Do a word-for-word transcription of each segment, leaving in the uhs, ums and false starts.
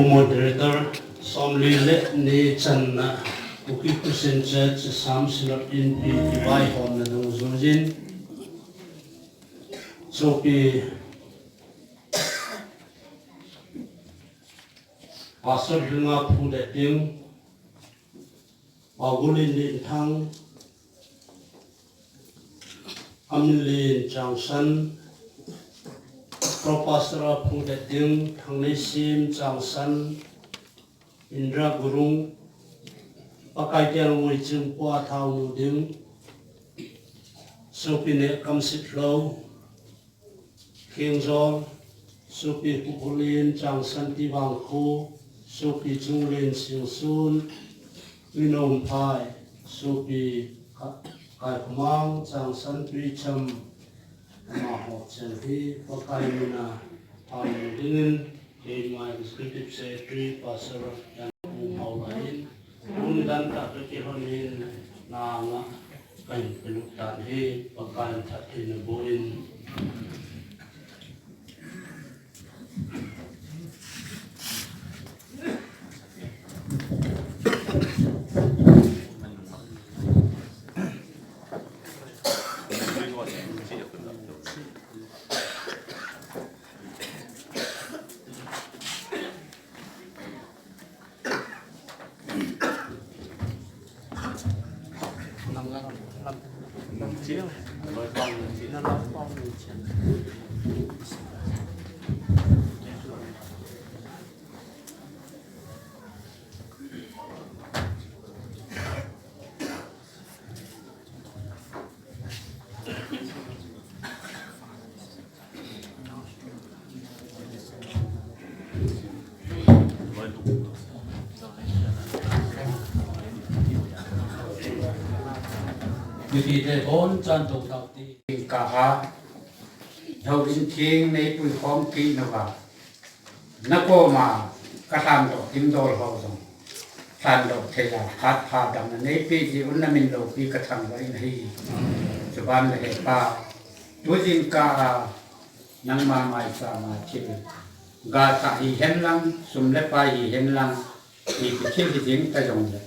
Moderator, somli le ni channa, Kuki Christian Church Assam Synod Inpi kivaihomna dungjuiyin, sopi Pastor Lhunga Phungdetding, Pagulin Linthang, Aminlin Changsan, Pro Pastor Phungdetding, Thangneisim Changsan, Indra Gurung, Pakai Kelngui Chingpua Thaunu Ding, sopi Nehkam Sitlhou, Khengjol, sopi Pugulin Changsan Tivangkho, sopi Chunglin Singsun, Minomphai, sopi Ka-, Kaikhomang Changsan Twicham, amaho cheng hi Pakai mina phamu dingin, keima Executive Secretary Pastor Jan Pu Mao lain, tuni dan tah kakihon in, nanga kahin pelut tan hi, Pakai in phattheina boh in. Mipite bonchan toh tah ti. Ka a, houin theng neipuikhom kit nauva, nakoma kalhandoh ding dol ho jong lhandoh thei a, phat pha dang neipeh jeh un namin loupi kathangvah in ahi. Chuban le Hepa, tujingkah a nangma maicham a thil, ga thah hihen lang, sum le pai hihen lang, ipi thil hijeng tajongle,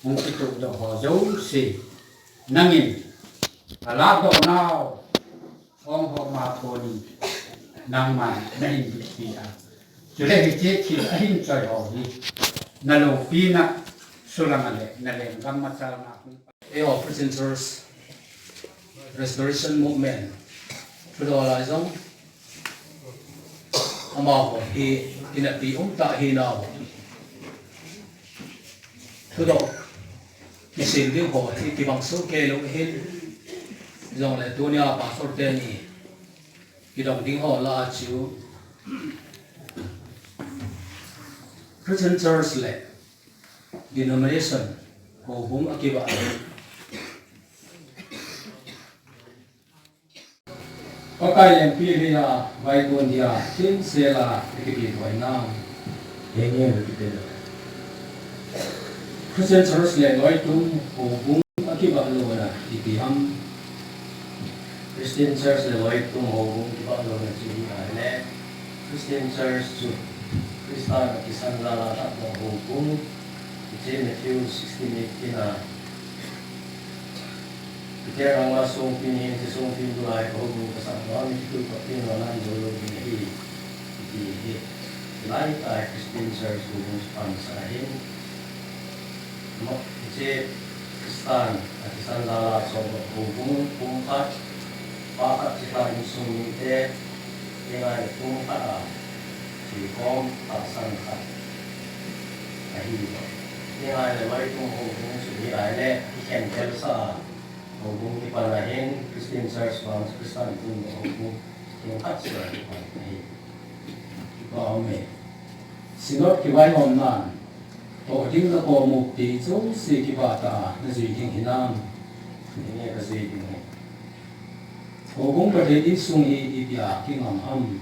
hung kituhdoh ho jouse nangin alahdoh nau hong ho ma thon in nangman nahin bitpi a, chule hiche thil ahin choi ho hi naloupina sulang a le nalenggam machalna hung Ei, Christian Church Restoration Movement thudol a jong amaho hi kinapi umtah hinau, thudol kisem ding ho hi kibang soh keilou ahin, jongle tunia pastor teni kidong ding ho lah a chu Christian Church le denomination, houbung akivah a, Pakai lempi lhei a vaigong dia, thinsel a ikipi thoi nau. Henge ikipe lou. Christian Church le loitum houbung akivah louna ipi ham? Christian Church le loitum houbung kivah louna chu hi ahile, Christian Church chu Christa in akisan jal a lhatdoh houbung, hiche Matthew sixteen eighteen a, Peter nangma songpin hin, hiche songpin bul a hi ka houbung kasah doh a, mi kituh toh pin lona jou lou ding ahi, ati hi. Hilai tah a Christian Church houbung chu phatsah ahin. Mo, hiche Christa in akisan jal a chondoh houbung pumkhat, pa khat chilhah insung mite, Hiche ngai le pumkhat a, chukhom tahsan khat ahi. Hiche ngai le loitum houbung chu hi ahile, kikhen khel sah a, houbung kipan ahin, Christian Church vang, Christian tum houbung, themkhat seh a kipan ahi. Kipa um e. Synod kivaihomnan, toh ding nakom u ti jouse kipa tah a najui ding hinam? Henge kajui ding ahi. Houbung Pathen insung hi ipi a kingam ham?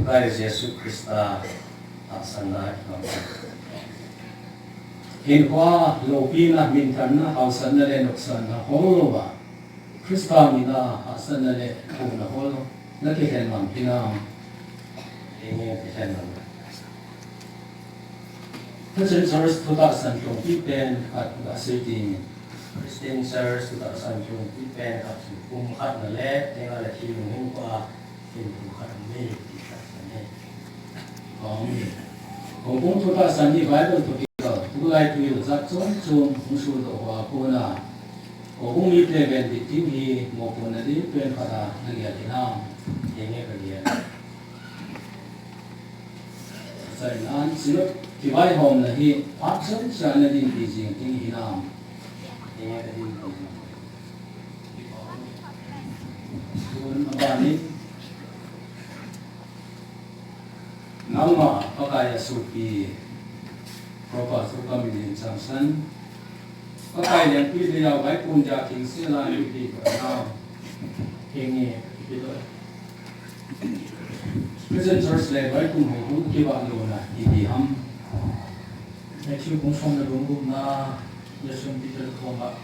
Pakai Jesu Christa tahsanna a kingam. Hinkhoa loupina, minthanna, haosatna le nopsahna hol louva, Christa mina hahsatna le thohna hol nakilhen ngam hinam? Henge kilhen ngam. Christian Church thutahsan lhumpi pen khat gasei ding. Christian Church thutahsan lhumpi pen khat chu pumkhatna le tenga le thil hung pa in pumkhat ni ti khat ni. Amen. Houbung thutahsan hi Bible toh kikal, tulai tuil jat chom chom hung sudoh hoa kona houbung mite ven ding hi mopohna ding pen khat a nagel hinam? Henge kagel. Chainan Synod kivaihomna hi phat chomcha nadinpi jing ding hinam? Henge kadinpi jing. Tun abanin nangma Pakai a sopi Propa chu kamin in changsan. Pakai lengpi leiya vaikun ja thengse la mipi kona. Henge, ipi doh. Christian Church le vaikun houbung kivah lona ipi ham? Matthew bung som le bung gupna, Jesun Peter koma,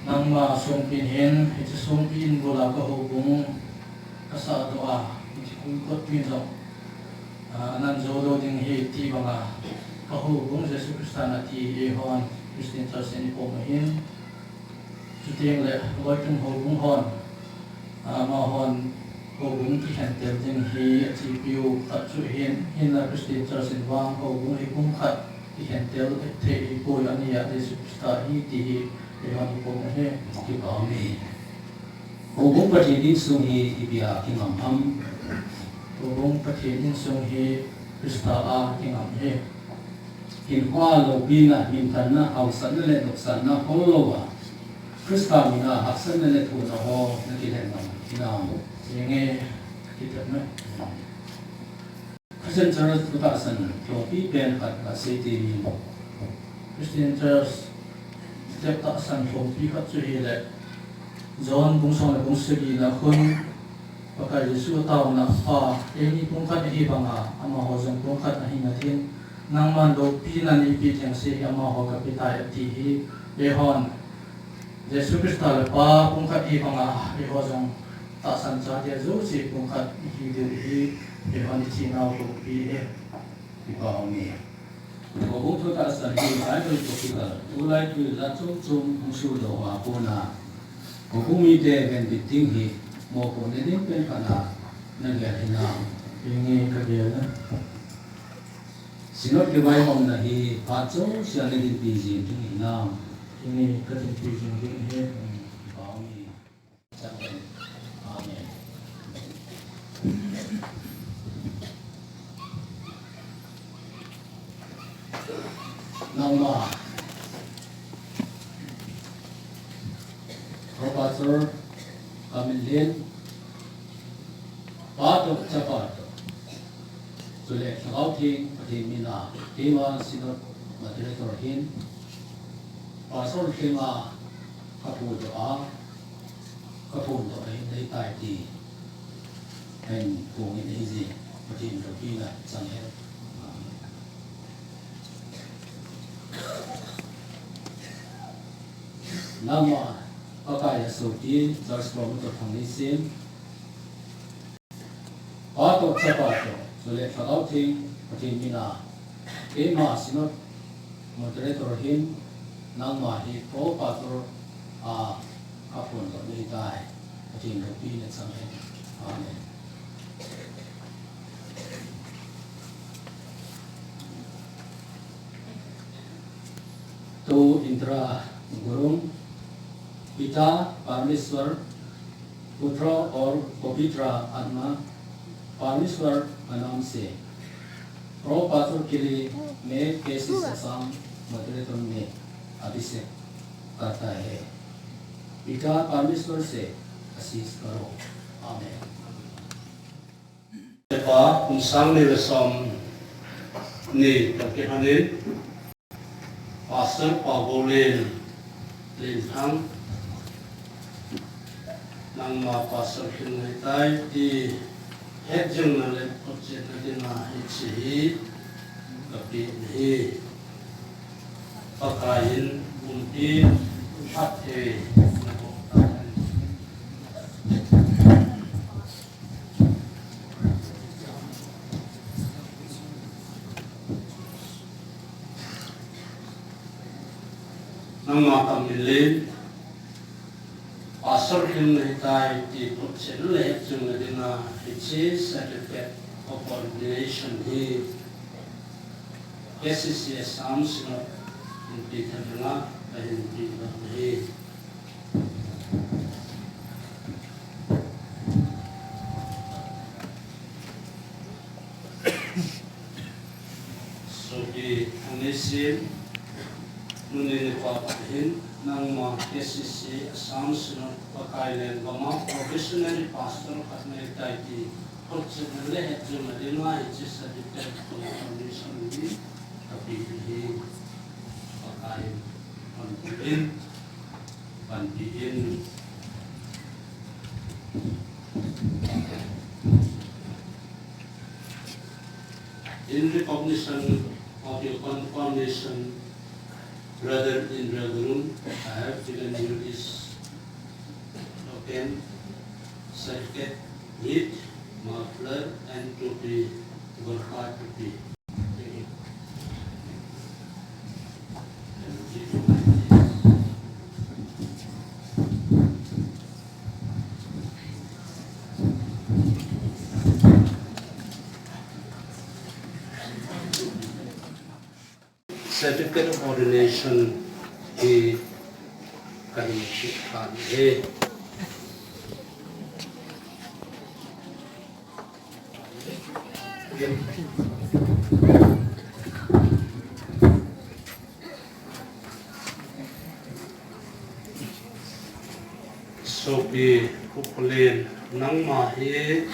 nangma songpin hin, hiche songpi in bula kahoubung kasahdoh a, hiche kong kotpin jong, ah, anan jou lou ding ahi ti banga, kahoubung Jesu Christa nati eihon Christian Church in ipom ahin. Chuteng le, loitung houbung hon, ah, amahon houbung kikhentel ding hi achepiu khat chu ahin, hinla Christian Church in vang houbung hi pumkhat kikhentel thei ahipoi, ani a Jesu Christa ahi ti hi eihon ipom ahi. Kipah e. Houbung Pathen insung hi ipi a kingam ham? Houbung Pathen insung hi Christa a kingam ahi. Hinkhoa loupina, minthanna, hausatna le nopsatna hol louva, Christa mina haksatna le thuhilna ho nakilhen ngam hinam? Henge, kitepna. Christian Church thutahsan lhumpi pen khat gasei ding. Christian Church thutahsan lhumpi khat chu hile, John bung som le bung sagina khun, Pakai Jesu ataona a, eini pumkhat ahi banga, amaho jong pumkhat ahina din, nangman loupina neipeh jeng seh hi amaho kapetai ati hi, eihon Jesu Christa le Pa pumkhat ahi banga, eiho jong tahsan chate jouse pumkhat ihi diu hi, eihon ichenau loupi ahi. Kipah e. Houbung thutahsan hi Bible toh kikal, tulai tuil jat chom chom hung sudoh hoa kona houbung mite ven ding hi mopohna ding pen khat a nagel hinam? Henge kagel e. Synod kivaihomna hi phat chomcha nadinpi jing ding hinam? Henge kadinpi jing ding ahi. Kipah e. Amen. Nangma Propa Pastor Kaminlen, Pa toh, Chapa toh, chule Lhagao Theng Pathen mina, keima Synod Moderator hin, Pastor Lhenga kapuidoh a, kaphondoh ahi, ahitai ti hin phongin eiji, Pathen loupina chang hen. Nangma Pakai a sopi, Church Promoter Thangneisem, Pa toh, Chapa toh, chule Lhagao Theng Pathen mina, keima Synod Moderator hin, nangma hi Pro Pastor a kaphondoh ahitai. Pathen loupina chang hen. Amen. To Indra Gurung, Pita Parmeshwar, Putra aur Pavitra Atma, Parmeshwar ka naam se, Pro Pastor ke liye main K C C Assam Moderator mein abhishek karta hai. Pita Parmeshwar se ashish karo. Amen. Pa, kum sang ni le som ni toh kilhonin, Pastor Pavolin Lenthang, nangma Pastor Lhingei tai ti hetjingna le photchetna dinga hiche hi kapeh ahi. Pakaiyin pumpi phatthei naboh tahen. Nangma kamin le pastor himna hitai ti photchetna le hetchetna dinga hiche certificate of ordination hi K C C Assam Synod in peh tha dinga kahin peh ahi. Sopi, ani sin, tuni nikho hin, nangma K C C Assam Synod Pakai lenggam a probationary pastor khat nahitai ti photchetna le hetchetna dinga hiche certificate of ordination hi kapeh ahi. Pakai in panpin, panpin. In recognition of your confirmation, Brother Indra Gurung, I have given you this token, certificate with muffler and topi, gorkha topi. Certificate of ordination hi kahin peh ahi. Sopi Pu Kholen, nangma hi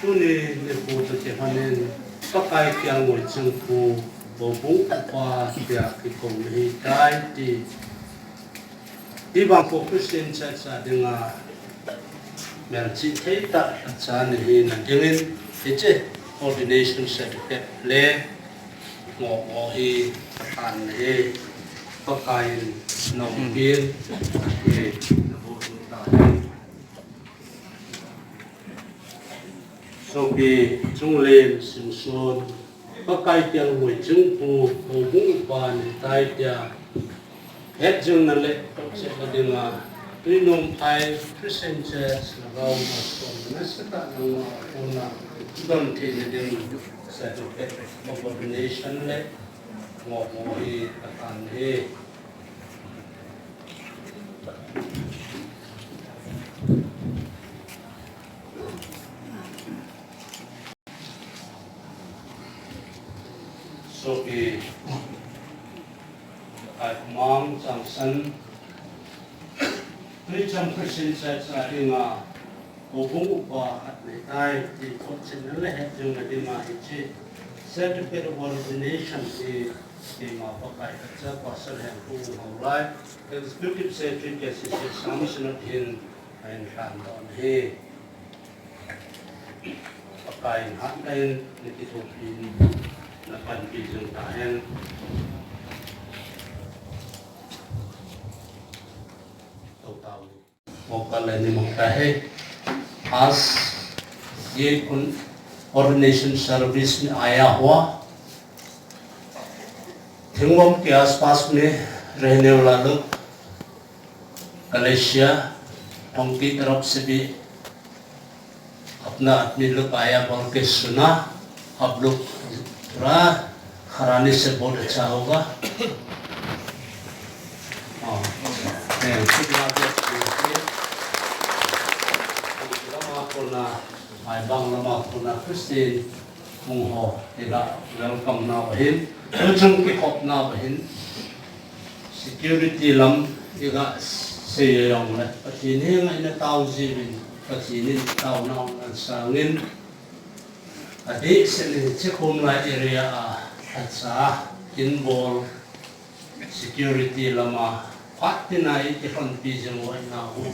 tuni nikho toh kilhonin Pakai Kelngoi Chingpu Houbung Upa tia kikou nahitai ti Hivang Christian Church a dinga melchih thei tah a cha nahina dingin hiche ordination certificate le ngoh ngoh hi athan ahi. Pakai in naompin, eh, naboh tahen. Sopi Chunglen Singson, Pakai Kelngoi Chingpu Houbung Upa nahitai tia hetjingna le photchetna dinga Tuinomphai Christian Church Lhagao Pastor nasatah nangma kona dontheina ding certificate of ordination le ngoh ngoh hi athan ahi. Sopi Aimang Changsan, Tuicham Christian Church a dinga Houbung Upa khat nahitai ti photchetna le hetjingna dinga hiche certificate of ordination hi keima Pakai kacha Pastor Hengpu Haolai, Executive Secretary K C C Assam Synod hin ahin lhandoh ahi. Pakai in hatah in nakithopi in napanpi jing tahen. Tau tau. मौका लेने मौका है। आज ये उन-, ordination service में आया हुआ थिंगवम के आसपास में रहने वाला लोग, कलेशिया, उनकी तरफ से भी अपना आदमी लोग आया बोल के सुना। आप लोग थोड़ा खरानी से बहुत अच्छा होगा। हाँ। Eh, lama kona, Maibang lama kona Christian hung ho, iga welcome nau ahin, tuchung kikhop nau ahin, security lam iga sei jong le, Pathen henga ina tao jiuvin, Pathen in tao nau ahin sangin, adeh sel in hiche Khumlai area a, acha, in bol, security lama, phat tina i kilhonpi jing u ahinau,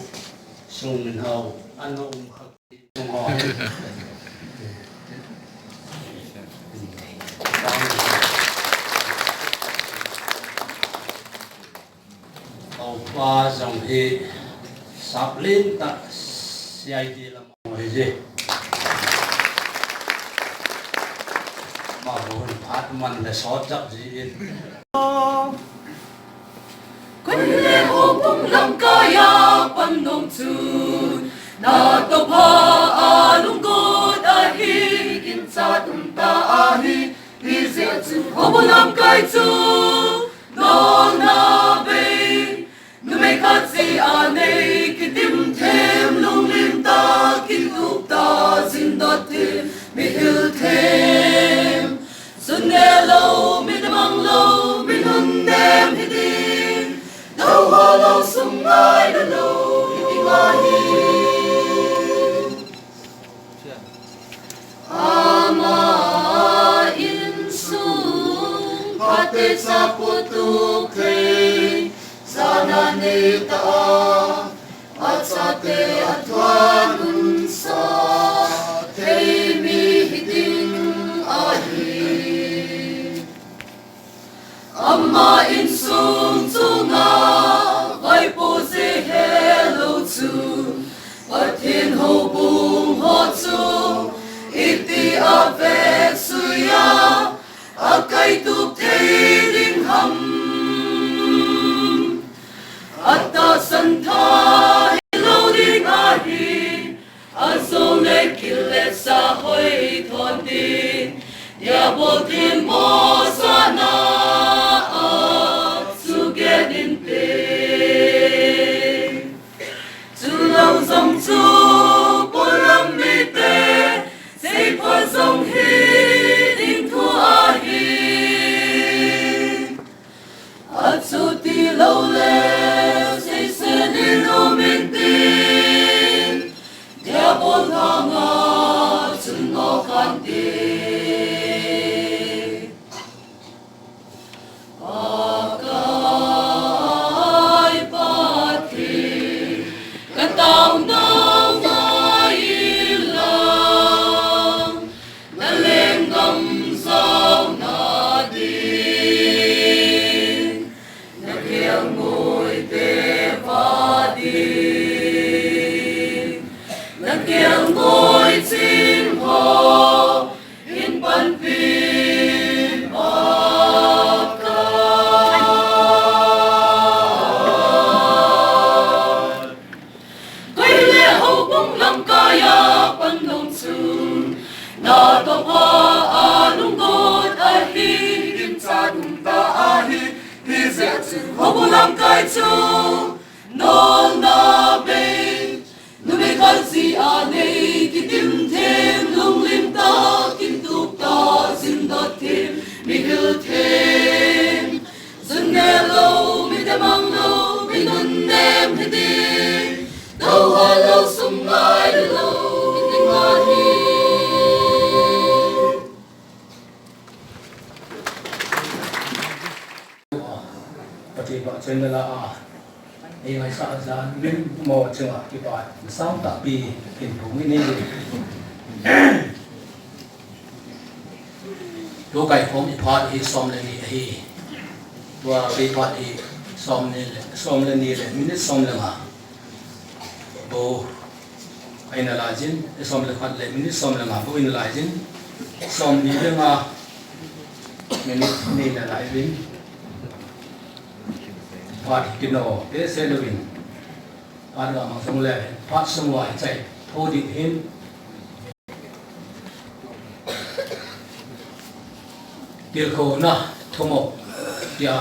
Songminhao, ana um kha. Upa jong hi sap lentah C I D lam ahi je. Ama bou hin phat man le sot jap ji in. Kun Chun, natoh pha a lunggot ahi, ginchat umtah ahi, hijeh chun houbung lamkai chu nolna bei. Numei khat jeh a nei kitim them, lunglim tah, kintup tah, jindot them, mihil them. Sun neh lou, mi damang lou, mi nunnem hiding, thouho lou, sum ngailu lou hiding ahi. Ama insung phatecha potup thei, jana neitah a, achate athununsah thei mi hiding ahi. Ama insung chunga vaipo jeh helou chu, Pathen houbung ho chu itia vetsui a, akaitup thei ding ham? Atahsan tha hilou ding ahi, ajoule kile sa hoi thon ding, Diabol themmo jana a chu get inte. Chulou jong chu polam mite seipha jong hiding thu ahi. Achuti loule seisen in um intin, Diabol lhanga chun nokhante. Pakai Pathen, kataona ngai inlang, nalenggam jaona ding, nakelngoi te pha ding, nakelngoi ching ho hin panpi Pakai. Koile houbung lamkai a pan lhon chun, natoh pha a lunggot ahi, ginchat umtah ahi, hijeh chun houbung lamkai chu nolna bei. Numei khat jeh a nei kitim them, lunglim tah, kintup tah, jindot them, mihil them. Sun neh lou, mi damang lou, mi nunnem hiding, thouho lou, sum ngailu lou hiding ahi. Pathen vahchoina la a, eingaisah jan lim mo chunga kipah sangtah pi kin thum inei. Tua kaikhom i phat hi som le ni ahi. Tua bei phat hi som ni le, som le ni le minute som le nga. Bou eina laijin, som le khat le minute som le nga bou eina laijin, som ni le nga minute ni eina laijin. Phat kino te se louvin, phat gamang sung le, phat sung uva chai tho ding hin. Tilkhouna thumop tia